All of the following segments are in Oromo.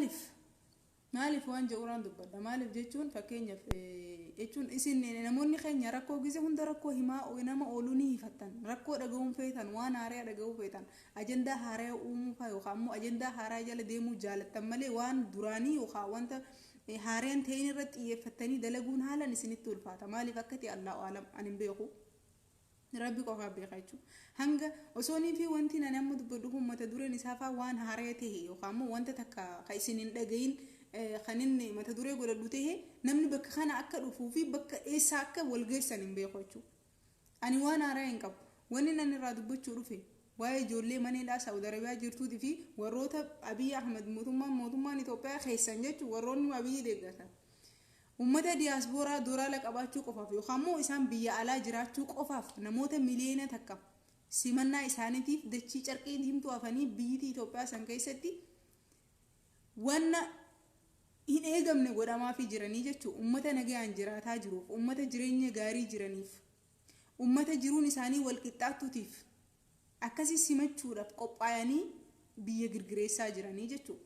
Maaliif? Maaliif waan jedhuraan dubbadha. Maaliif jechuun fakkeenyaaf jechuun isin namoonni keenya rakkoo gise hunda rakkoo himaa nama ooluu ni hifattan. Rakkoo dhaga'uun feetan, waan haaraa dhaga'uu feetan, ajandaa haaraa uumuu faa yookaan immoo ajandaa haaraa jala deemuu jaalattan malee waan duraanii yookaan wanta haaraan ta'in irratti xiyyeeffattanii dalaguun haalaan isinitti ulfaata. Maaliif akka ta'e Allahu alam, ani hin beeku. Rabbi qofaa beeka jechuudha. Hanga osoonii fi wanti ani amma dubbadhu kun mata dureen isaa faa waan haaraa ta'e yookaan immoo wanta takka kan isin hin dhagayin kan inni mata duree godhadhu ta'e namni bakka kana akka dhufuu fi bakka eessaa akka wal geessan hin beeku jechuudha. Ani waan haaraa hin qabu. Wanni ani irraa dubbachuu dhufe waa'ee ijoollee maneedhaa Saawud Arabiyaa jirtuutii fi warroota Abiy Ahmed mootummaan Itoophiyaa keessan jechuun warroonni Abiy deeggartan. Uummata diyaaspooraa doolaara qabaachuu qofaaf yookaan immoo isaan biyya alaa jiraachuu qofaaf namoota miliyoona takka simannaa isaaniitiif dachii carqii diimtuu hafanii biyyi Itoophiyaa san keessatti wanna hin eegamne godhamaafii jiranii jechuudha. Uummata nagaan jiraataa jiruuf, uummata jireenya gaarii jiraniif, uummata jiruun isaanii wal qixxaattuutiif akkasii simachuudhaaf qophaa'anii biyya girgireessaa jiranii jechuudha.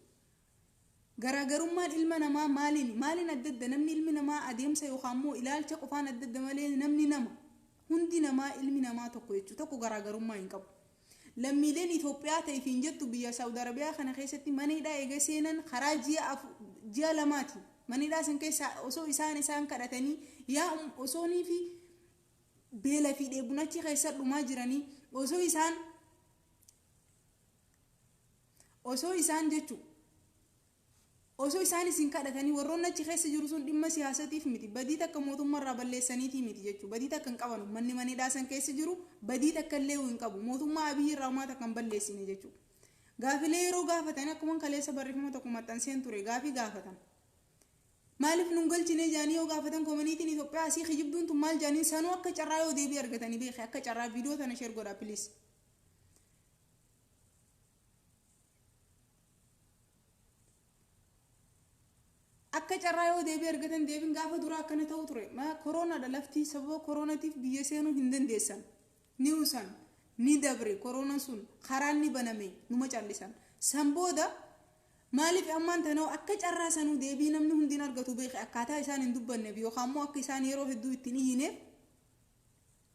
Garaagarummaan ilma namaa maaliin maaliin adda adda? Namni ilmi namaa adeemsa yookaan immoo ilaalcha qofaan adda adda malee namni nama hundi namaa ilmi namaa tokko jechuudha. Tokko garaagarummaa hin qabu. Lammiileen Itoophiyaa ta'e fi hin jettu biyya Saawud Arabiyaa kana keessatti mana hidhaa eega seenan karaa ji'a lamaati. Mana hidhaa san keessa osoo isaan kadhatanii yaa osoonii fi beela fi dheebuun achi keessa dhumaa jiranii osoo isaan jechuudha. Osoo isaan isin kadhatanii warroonni achi keessa jiru sun dhimma siyaasatiif miti, badii takka mootummaarraa balleessaniitii miti jechuudha. Badii takka hin qaban, manni mana hidhaa san keessa jiru badii takka illee hin qabu, mootummaa Abiyyi irraa homaa takka hin balleessine jechuudha. Gaafilee yeroo gaafatan akkuma kaleessa barreeffama tokko maxxanseen ture gaafii gaafatan. Maaliif nun galchine jaanii yoo gaafatan koomaniitiin Itoophiyaa asii kijibduun tun maal jaaniin sanuu akka carraa yoo deebii argatanii beeke akka carraa viidiyoo tana sheer godhaa piliis. Akka carraa yoo deebii argatan deebiin gaafa duraa akkana ta'u ture. Koronaadha lafti, sababa koronaatiif biyya seenuu hin dandeessan. Ni usan, ni dabre koronaan sun karaan ni baname numa callisan. San booda maaliif ammaan tanoo akka carraa sanuu deebii namni hundi argatu beeke akkaataa isaan hin dubbanneef yookaan immoo akka isaan yeroo hedduu ittiin iyyineef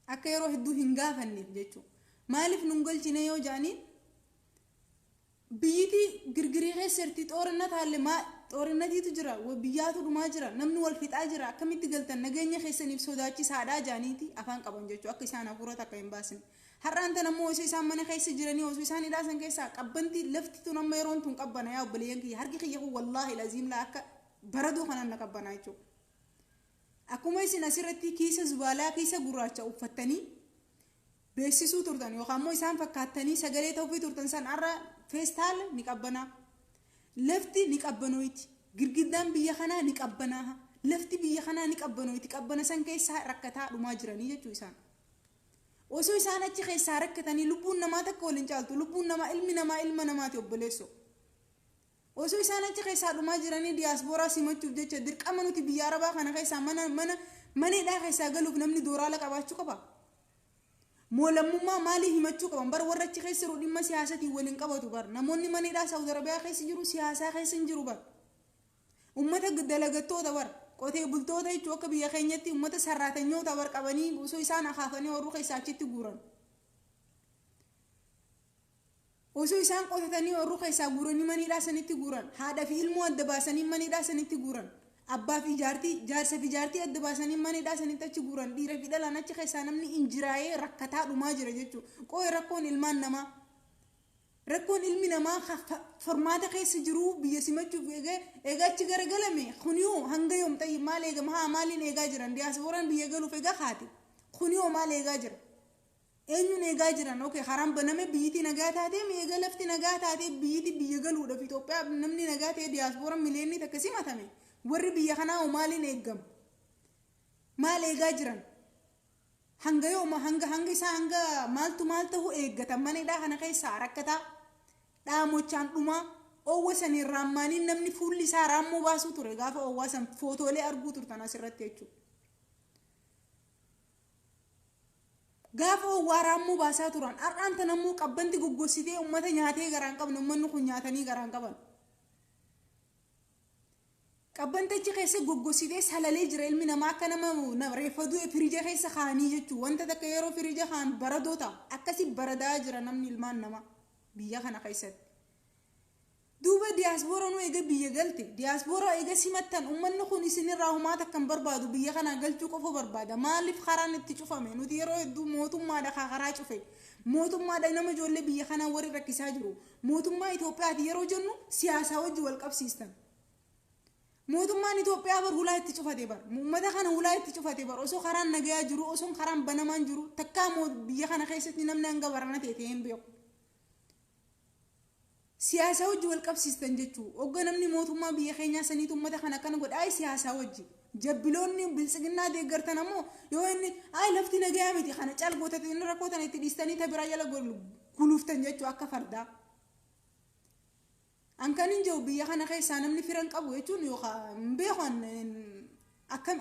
akka yeroo hedduu hin gaafanneef jechuudha. Maaliif nun galchine yoo jaaniin biyyiti girgirii keessa jirti, xoorinataallee xoorinatiitu jira, biyyaatu dhumaa jira, namni wal fixaa jira, akkamitti galtan nageenya keessaniif sodaachisaadhaa jaaniiti afaan qaban jechuudha akka isaan hafuura takka hin baasne. Har'aan tan ammoo osoo isaan mana keessa jiranii osoo isaan hidhaa san keessaa qabbanti lafti tun amma yeroon tun qabbana yaa obboleeyyan kiyya, harki kiyya kun wallaahi laziim laa akka baraduu kanaan na qabbanaa jechuudha. Akkuma isin asirratti kiisa zubaalaa kiisa gurraacha uffattanii beeksisuu turtan yookaan immoo isaan fakkaattanii sagalee ta'uufii turtan san har'a feestaala ni qabbanaa. Lafti ni qabbanooyti. Girgiddaan biyya kanaa ni qabbanaa. Lafti biyya kanaa ni qabbanooyti. Qabbana san keessaa rakkataa dhumaa jiranii jechuu isaan. Osoo isaan achi keessaa rakkatanii lubbuun namaa takka waliin caaltu, lubbuun namaa ilmi namaa ilma namaati obboleessoo. Osoo isaan achi keessaa dhumaa jiranii diyaaspooraa simachuuf jecha dirqama nuti biyya Arabaa kana keessaa mana mana mana hidhaa keessaa galuuf namni dooraala qabaachuu qaba. Moolammummaa maalii himachuu qaban bar warra achi keessa jiru dhimma siyaasatiin waliin qabatu bar namoonni mana hidhaa Saawud Arabiyaa keessa jiru siyaasaa keessa hin jiru bar. Uummata dalagattoota bar qotee bultoota jechuun akka biyya keenyatti uummata sarraatanyoota bar qabanii osoo isaan akaafanii warra keessaa achitti guuran. Osoo isaan qotatanii warra keessaa guuranii mana hidhaa sanitti guuran, haadha fi ilmoo adda baasanii mana hidhaa sanitti guuran, abbaa fi jaartii, jaarsa fi jaartii adda baasanii mana hidhaa sanitti achi guuran, dhiira fi dhalaan achi keessaa namni injiraayee rakkataa dhumaa jira jechuudha. Qooyi rakkoon ilmaan namaa, rakkoon ilmi namaa formaata keessa jiru biyya simachuuf egaa achi garagalame kuniyoo hanga yoom ta'e maal eegama haa maaliin eegaa jiran diyaasporaan biyya galuuf egaa haati kuniyoo maal eegaa jira. Eenyuun eegaa jiran? Okay, karaan baname biyyiti nagaa taatee eega lafti nagaa taatee biyyiti biyya galuudhaaf Itoophiyaa namni nagaa ta'e diyaasporaan miliyoonni takka simatame warri biyya kanaa hoo maaliin eegamu? Maal eegaa jiran? Hanga yooma hanga hanga isaa hanga maaltu maal ta'u eeggatan mana hidhaa kana keessaa rakkataa dhaamochaan dhumaa oowwa saniin raammaaniin namni fuulli isaa raammoo baasuu ture gaafa oowwaa san footoolee arguu turtan asirratti jechuudha. Gaafa oowwaa raammoo baasaa turan har'aan tan ammoo qabbanti goggogsitee uummata nyaatee garaan qabne uummanni kun nyaatanii garaan qaban. Qabbantachi keessa goggositee salalee jira ilmi namaa akka nama reeffa du'e firija keessa kaa'anii jechuudha. Wanta takka yeroo firija kaa'an baradoo ta'a. Akkasii baradaa jira namni ilmaan namaa biyya kana keessatti. Duuba diyaaspoora nu eega biyya galte, diyaaspoora eega simattan, uummanni kun isinirraa humaata kan barbaadu biyya kana galchuu qofa barbaada. Maaliif karaan itti cufame? Nuti yeroo hedduu mootummaadha karaa cufe. Mootummaadha nama ijoollee biyya kanaa warri rakkisaa jiru. Mootummaa Itoophiyaati yeroo jennu siyaasaa wajji wal qabsiistan. Mootummaan Itoophiyaa bar hulaa itti cufate bar. Uummata kana hulaa itti cufate bar. Osoo karaan nagayaa jiru, osoo karaan banamaan jiru, takkaa biyya kana keessatti namni hanga barana ta'e ta'ee hin beeku. Siyaasa wajji wal qabsiistan jechuu. Hogga namni mootummaa biyya keenyaa saniitu uummata kana akkana godha, ay siyaasaa wajji. Jabbiloonni biltsiginnaa deeggartan ammoo yoo inni ay lafti nagayaa miti kana cal gootate inni rakkoo tana itti dhiistanii ta biraa jala guluftan jechuu akka fardaa. An kan hin jiru biyya kana keessaa namni firan qabu jechuun yookaan hin beeku,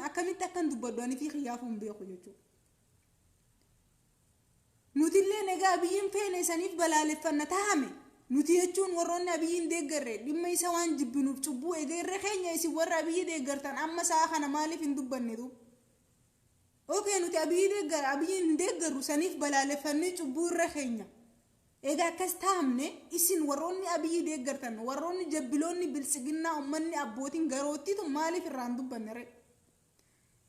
akkamitti akkan dubbadhu ani fi xiyyaafuu hin beeku jechuudha. Nutillee egaa biyyiin feene saniif balaaleffanna taa'ame. Nuti jechuun warroonni Abiyyiin deeggarre dhimma isa waan jibbinuuf cubbuu egaa irra keenya isin warra Abiyyi deeggartan amma sa'a kana maaliif hin dubbannetu? Okay, nuti Abiyyi deeggara, Abiyyiin hin deeggarru, saniif balaaleffannee cubbuu irra keenya. Egaa akkas taa'amne isin warroonni Abiyyi deeggartan, warroonni jabbiloonni biltsiginnaa, uummanni abbootiin garoottiitu maaliif irraa hin dubbanne ree?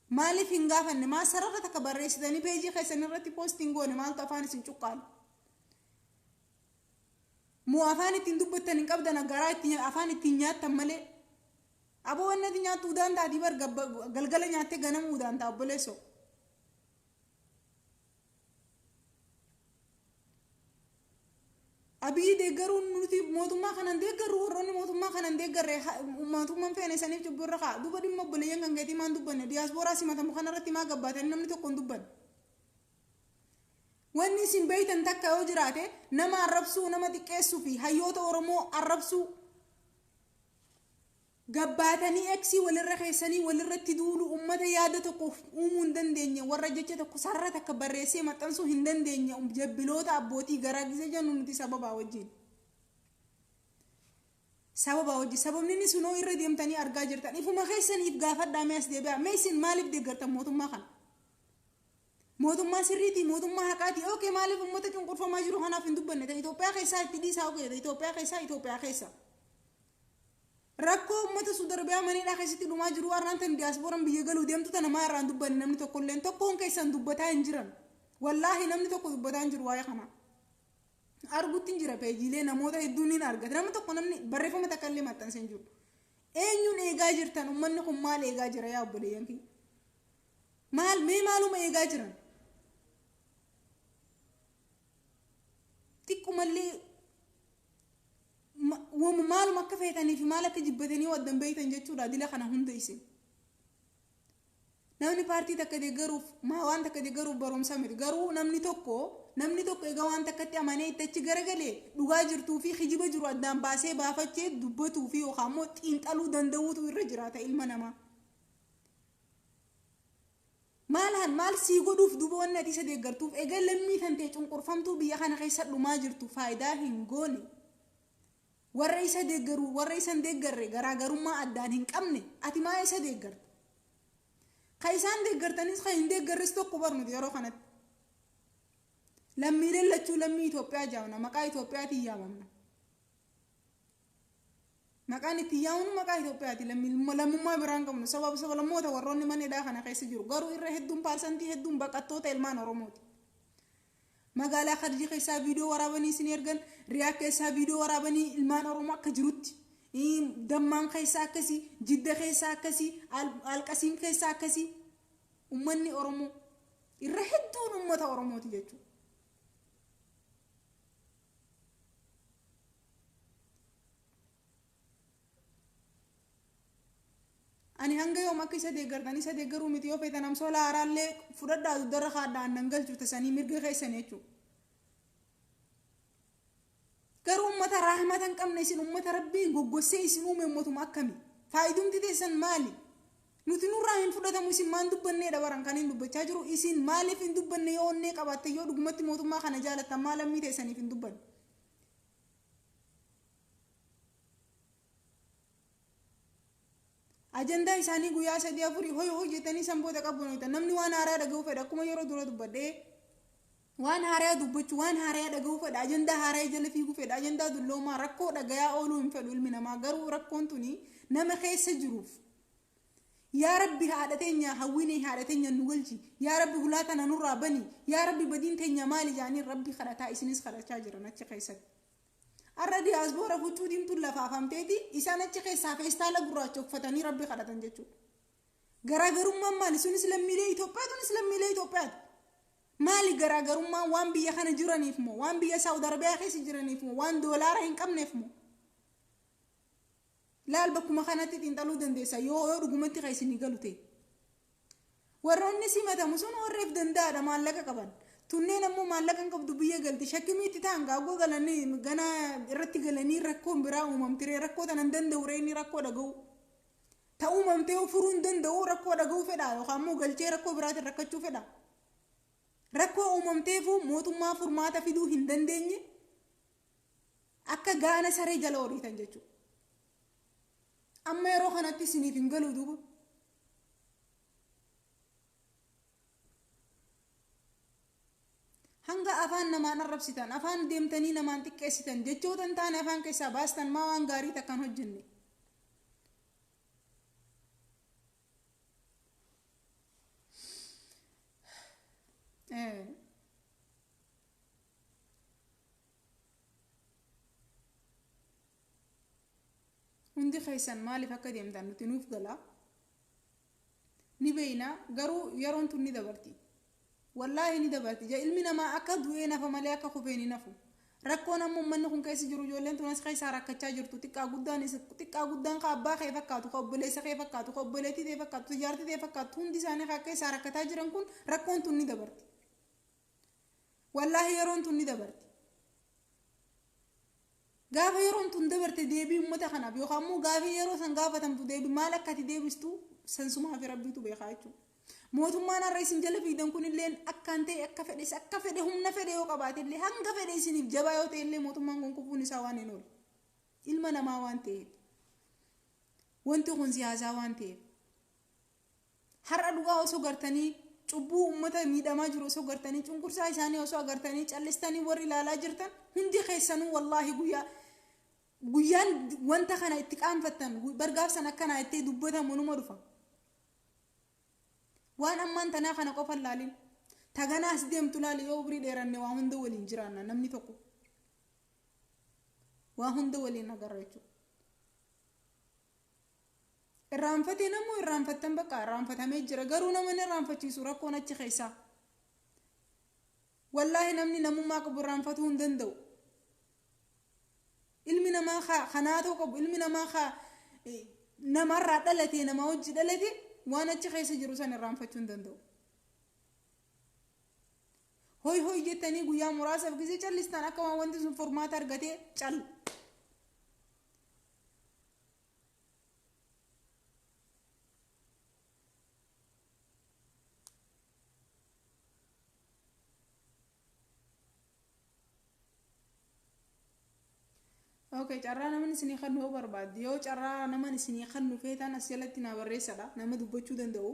Maaliif hin gaafanne? Maal sarara takka barreessitanii peejii keessan irratti poostiin goone? Maaltu afaan isin cuqqaale? Moo afaan ittiin dubbattan hin qabdan, garaa ittiin afaan ittiin nyaattan malee? Aboo, wanni ati nyaattu udaan taatii bar, galgala nyaattee ganama udaan ta'a, obboleessoo. Abiyyi deeggaruun nuti mootummaa kanan deeggarru, warroonni mootummaa kanan deeggarre mootummaan feene saniif cubbuu irra ka'a. Duuba dhimma obboleeyyan kan keetii maan dubbanne? Diyaaspooraa simatamu kanarratti maa gabbaatanii namni tokko hin dubbanne? Wanni isin beeytan takka yoo jiraate nama arrabsuu, nama xiqqeessuu fi hayyoota Oromoo arrabsuu, gabbaatanii eksii walirra keessanii walirratti duulu, uummata yaada tokko uumuu hin dandeenye, warra jecha tokko sarara takka barreessee maxxansuu hin dandeenye, jabbiloota abbootii garaa gise jennu nuti sababaa wajjin. Sababaa wajjin sababni inni sunoo irra deemtanii argaa jirtan. Ifuma keessaniif gaafadhaa, mee as deebi'aa. Mee isin maaliif deeggartan mootummaa kana? Mootummaa sirriitii, mootummaa haqaatii? Okay, maaliif uummata cunqurfamaa jiru kanaaf hin dubbanne? Ta'e Itoophiyaa keessaa itti dhiisaa, okay, Itoophiyaa keessaa, Itoophiyaa keessa. Rakkoo uummata Suudi Arabiyaa maneedhaa keessatti dhumaa jiru har'aan tan diyaaspooraan biyya galuu deemtu tana maa irraan dubbanne? Namni tokkolleen tokkoon keessan dubbataa hin jiran. Wallaahi namni tokko dubbataa hin jiru waa'ee kanaa. Argutti hin jira, peejiilee namoota hedduun ni argata. Namni tokko namni barreeffama takka illee maxxansee hin jiru. Eenyuun eegaa jirtan? Uummanni kun maal eegaa jira yaa obboleeyyan kiyya? Maal mee maaluma eegaa jiran? Xiqqumallee maaluma akka feetanii fi maal akka jibbatanii waddan beeytan jechuudha dila kana hunda isin. Namni paartii takka deeggaruuf maa waan takka deeggaruuf barumsa miti. Garuu namni tokko egaa waan takkatti amanee itti achi garagalee dhugaa jirtuu fi kijiba jiru addaan baasee baafachee dubbatuu fi yookaan immoo xiinxaluu danda'uutu irra jiraata ilma namaa. Maal maal sii godhuuf duuba wanni ati isa deeggartuuf? Egaa lammii kan ta'e cunqurfamtuu biyya kana keessa dhumaa jirtu faayidaa hin goone. Warra isa deeggaru, warra isa hin deeggarre garaagarummaa addaan hin qabne, ati maa isa deeggarta? Ka isaan deeggartanis kan hin deeggarres tokko barnuti yeroo kanatti. Lammiileen lachuu lammii Itoophiyaa jaamna, maqaa Itoophiyaatiin yaamamna. Maqaan ittiin yaamnu maqaa Itoophiyaati. Lammummaa biraan qabnu sababa sablammoota warroonni mana hidhaa kana keessa jiru. Garuu irra hedduun, paarsantii hedduun baqattoota ilmaan Oromooti. Magaalaa Khadijii keessaa viidiyoo waraabanii isin ergan, Riyaa keessaa viidiyoo waraabanii ilmaan Oromoo akka jirutti. Dammaan keessaa akkasii, Jidda keessaa akkasii, Alqasiim keessaa akkasii. Uummanni Oromoo irra hedduun uummata Oromooti jechuudha. Ani hanga yoom akka isa deeggartan, isa deeggaruu miti, yoo feetan amsoolaa haaraallee fudhadhaa dugdarra kaadhaa aannan galchu tasanii mirga keessan jechuudha. Garuu uummata raahmata hin qabne isin, uummata Rabbiin goggossee isin uume, uummatuma akkamii? Faayidumti teessan maali? Nuti nurraa hin fudhatamu. Isin maan dubbanneedha baran kan hin dubbachaa jiru? Isin maaliif hin dubbanne? Yoo onnee qabaatte, yoo dhugumatti mootummaa kana jaalattan, maal lammii teessaniif hin dubbanne? Ajandaa isaanii guyyaa sadii afurii hoy hoy jettanii san booda qabbanooytan. Namni waan haaraa dhaga'uu fedha. Akkuma yeroo dura dubbadhee waan haaraa dubbachuu, waan haaraa dhaga'uu fedha, ajandaa haaraa jala fiiguu fedha. Ajandaa dulloomaa rakkoo dhagayaa ooluu hin fedhu ilmi namaa. Garuu rakkoon tuni nama keessa jiruuf, yaa Rabbi haadha teenya hawwinee, haadha teenya nu galchi, yaa Rabbi hulaa tana nurraa bani, yaa Rabbi badiin teenya maali jaanii Rabbi kadhataa isinis kadhachaa jiran achi keessatti. Har'a diyaasboora huccuu diimtuun lafaafamteeti isaan achi keessaa feestaala gurraacha uffatanii Rabbi kadhatan jechuudha. Garaagarummaan maali? Sunis lammiilee Itoophiyaa, tunis lammiilee Itoophiyaati. Maali garaagarummaan? Waan biyya kana jiraniif moo, waan biyya Saawud Arabiyaa keessa jiraniif moo, waan doolaara hin qabneef moo? Laal, bakkuma kanatti xiinxaluu dandeessa yoo dhugumatti kan isinii galu ta'e. Warroonni simatamu sun warreef danda'aadha, maallaqa qaban. Tunneen ammoo maallaqa hin qabdu, biyya galti. Shakkimiitti ta'an gaagoo galanii gana irratti galanii rakkoon biraa uumamtiree rakkoo tana hin danda'u ree inni rakkoo dhaga'u. Ta uumamtee furuu hin danda'u, rakkoo dhaga'uu fedha yookaan immoo galchee rakkoo biraatiin rakkachuu fedha. Rakkoo uumamteefuu mootummaa furmaata fiduu hin dandeenye akka gaana saree jala horiitan jechuudha. Amma yeroo kanatti isiniif hin galu duuba. Hanga afaan namaan arrabsitan, afaan deemtanii namaan xiqqeessitan, jechoota hin taane afaan keessaa baastan, maa waan gaarii takkaan hojjenne. Hundi keessan maaliif akka deemtan nuti nuuf gala. Ni beeyna, garuu yeroon tun ni dabarti. Wallaahi ni dabarti. Ilmi namaa akka du'ee nafa malee akka kufee ni nafu. Rakkoon amma uummanni kun keessa jiru, ijoolleen tun as keessaa rakkachaa jirtu, xiqqaa guddaan, xiqqaa guddaan, ka abbaa kee fakkaatu, ka obboleessa kee fakkaatu, ka obboleettii ta'e fakkaatu, jaartii ta'e fakkaatu, hundi isaanii ka keessaa rakkataa jiran kun, rakkoon tun ni dabarti. Wallaahi yeroon tun ni dabarti. Gaafa yeroon tun dabarte deebii uummata kanaaf yookaan immoo gaafii yeroo san gaafatamtu deebii maal akka ati deebistu sansumaa fi Rabbiitu beekaa jechuudha. Mootummaan har'a isin jala fiidan kun illee akkaan ta'e, akka fedhes, akka fedhe humna fedhe yoo qabaate illee, hanga fedhe isiniif jabaa yoo ta'e illee, mootummaan kun kufuun isaa waan hin oole. Ilma namaa waan ta'eef. Wanti kun siyaasaa waan ta'eef. Har'a dhugaa osoo gartanii, cubbuu uummata miidhamaa jiru osoo gartanii, cunqursaa isaanii osoo agartanii, callistanii warri ilaalaa jirtan hundi keessanuu, wallaahi guyyaa guyyaan wanta kana itti qaanfattan bargaafsan akkanaa itti dubbatamu numa dhufa. Waan ammaan tanaa kana qofa laalin. Taganaas deemtu laali. Yoo umrii dheeranne waa hunda waliin jiraanna, namni tokko. Waa hunda waliin agarra jechuudha. Irraanfatee namuu irraanfattan, bakka irraanfatamee jira, garuu nama inni irraanfachiisu rakkoon achi keessaa. Wallaahi namni namummaa qabu irraanfatuu hin danda'u. Ilmi namaa kanaatoo qabu, ilmi namaa namarraa dhalate, nama hojii dhalate, waan achi keessa jiru san irraanfachuu hin danda'u. Hoy hoy jettanii guyyaa muraasaaf gisee callistan, akka waan wanti sun furmaata argatee cal. Okay, carraa namni isinii kennu yoo barbaadde, yoo carraa nama isinii kennu feetan, as jalatti naa barreessadha. Nama dubbachuu danda'u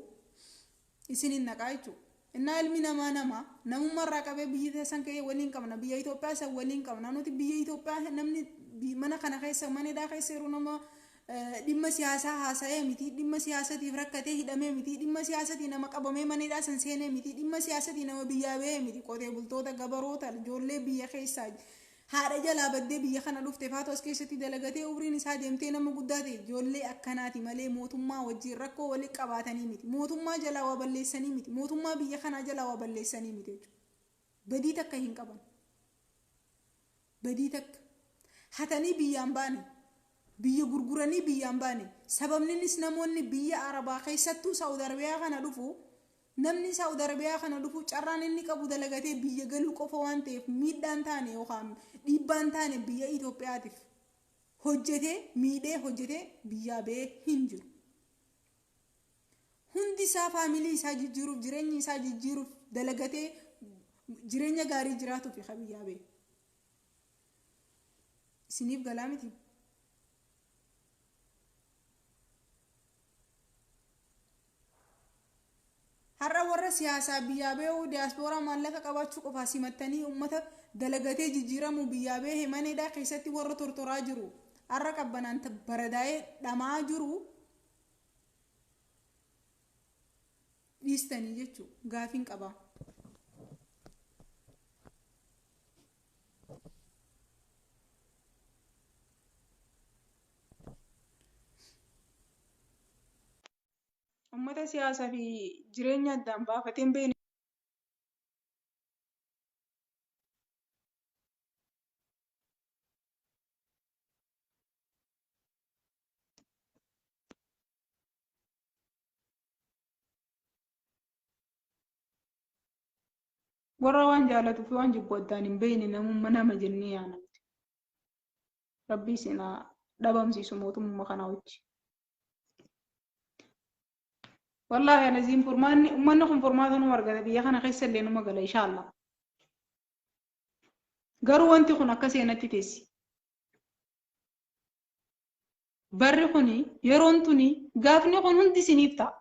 isiniin naqaa jechuudha. Innaa ilmi namaa nama namummaarraa qabee biyya san ka'ee waliin qabna, biyya Itoophiyaa san waliin qabna. Nuti biyya Itoophiyaa namni mana kana keessa, mana hidhaa keessa yeroo nama dhimma siyaasaa haasa'ee miti, dhimma siyaasatiif rakkatee hidhamee miti, dhimma siyaasatii nama qabamee mana hidhaa san seenee miti, dhimma siyaasatii nama biyyaa bahee miti. Qotee bultoota, gabaroota, ijoollee biyya keessaa haadha jalaa baddee biyya kana dhufte faatu as keessatti dalagatee umriin isaa deemtee nama guddaa ta'e, ijoollee akkanaati malee mootummaa wajjin rakkoo walii qabaatanii miti, mootummaa jalaa waa balleessanii miti, mootummaa biyya kanaa jalaa waa balleessanii miti jechuudha. Badii takka hin qaban. Badii takka hatanii biyyaan baane, biyya gurguranii biyyaan baane. Sababninis namoonni biyya Arabaa, keessattuu Saawud Arabiyaa kana dhufu, namni Saawud Arabiyaa kana dhufu carraan inni qabu dalagatee biyya galuu qofa waan ta'eef, miidhaan taane yookaan dhiibbaan taane biyya Itoophiyaatiif hojjetee, miidhee hojjetee biyyaa ba'ee hin jiru. Hundi isaa faamilii isaa jijjiiruuf, jireenya isaa jijjiiruuf, dalagatee jireenya gaarii jiraatuuf ka biyyaa ba'e. Isiniif galaa miti? Har'a warra siyaasaa biyyaa bahuu diyaaspooraa maallaqa qabaachuu qofaa simattanii uummata dalagatee jijjiiramuu biyyaa bahe maneedhaa keessatti warra tortoraa jiru. Har'a qabbanaan baradaa'ee dhamaa jiru dhiistanii jechuudha. Gaafiin qabaa. Uummata siyaasaa fi jireenya addaan baafatee hin beekne. Warra waan jaalatuu fi waan jibbu addaan hin beekne namummaa nama jennee yaanamti. Rabbii isin haa dhabamsiisu mootummaa kana wajji. Wallaahi alaziin furmaanni uummanni kun furmaata numa argata biyya kana keessa illee numa gala inshaallah. Garuu wanti kun akka seenatti teessi. Barri kuni yeroon tuni gaafni kun hundi isiniif ta'a.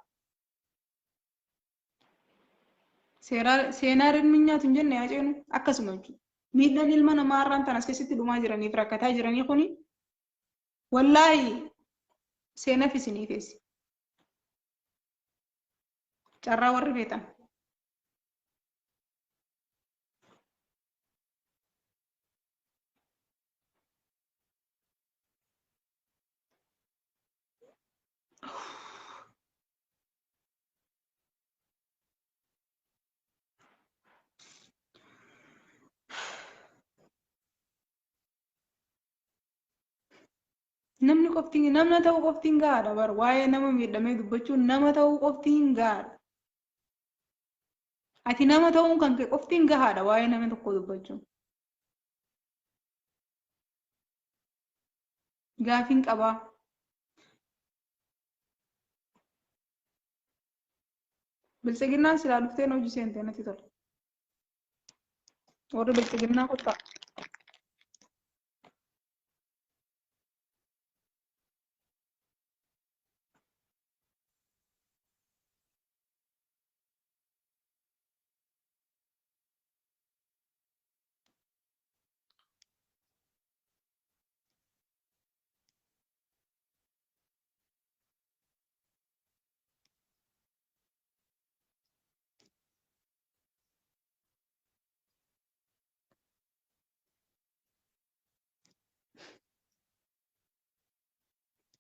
Seenaa rirmi nyaatu hin jenne haa ceenu akkasuma jechuudha. Miidhaan ilma namaa har'aan tan as keessatti dhumaa jiraniif rakkataa jiranii kuni wallaahi seenaf isinii teessi. Carraa warri feetan. Namni qofti nama ta'uu qofti hin gahaadha bar waa'ee nama miidhamee dubbachuun nama ta'uu qofti hin gahaadha. Ati nama ta'uun kan kee qofti hin gahaadha waa'ee nama tokkoo dubbachuun. Gaafiin qabaa. Biltsiginnaan silaa dhufteen hojii seentee natti tola. Warri biltsiginnaa kottaa.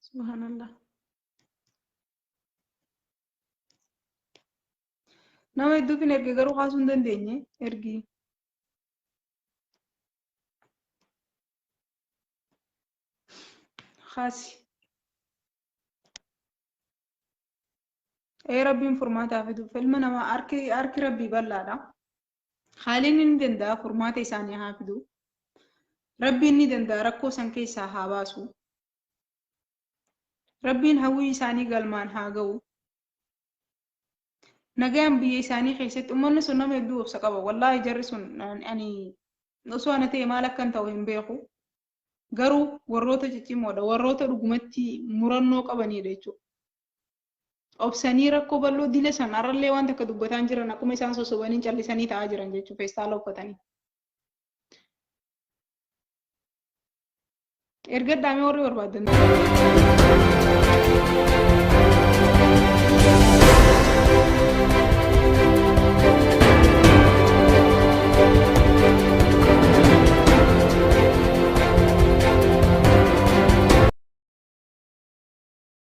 Subhanallah. Nama hedduuf hin erge garuu kaasuu hin dandeenye ergi. Kaasi. Ee rabbiin furmaataa fiduuf ilma namaa harki harki rabbii bal'aadha. Haaliin ni danda'a furmaata isaanii haa fidu. Rabbiin ni danda'a rakkoo san keessaa haa baasu. Rabbiin hawwii isaanii galmaan haa ga'u. Nagayaan biyya isaanii keessatti uummanni sun nama hedduu obsa qaba. Wallaahi jarri sun ani osoo ana ta'e maal akkan ta'u hin beeku. Garuu warroota ciccimoodha. Warroota dhugumatti murannoo qabanidha jechuudha. Obsanii rakkoo bal'oo dila san har'allee waan takka dubbataan jiran akkuma isaan sossobanii callisanii ta'aa jiran jechuudha feestaala uffatanii. Erga dhaamee warri barbaadan.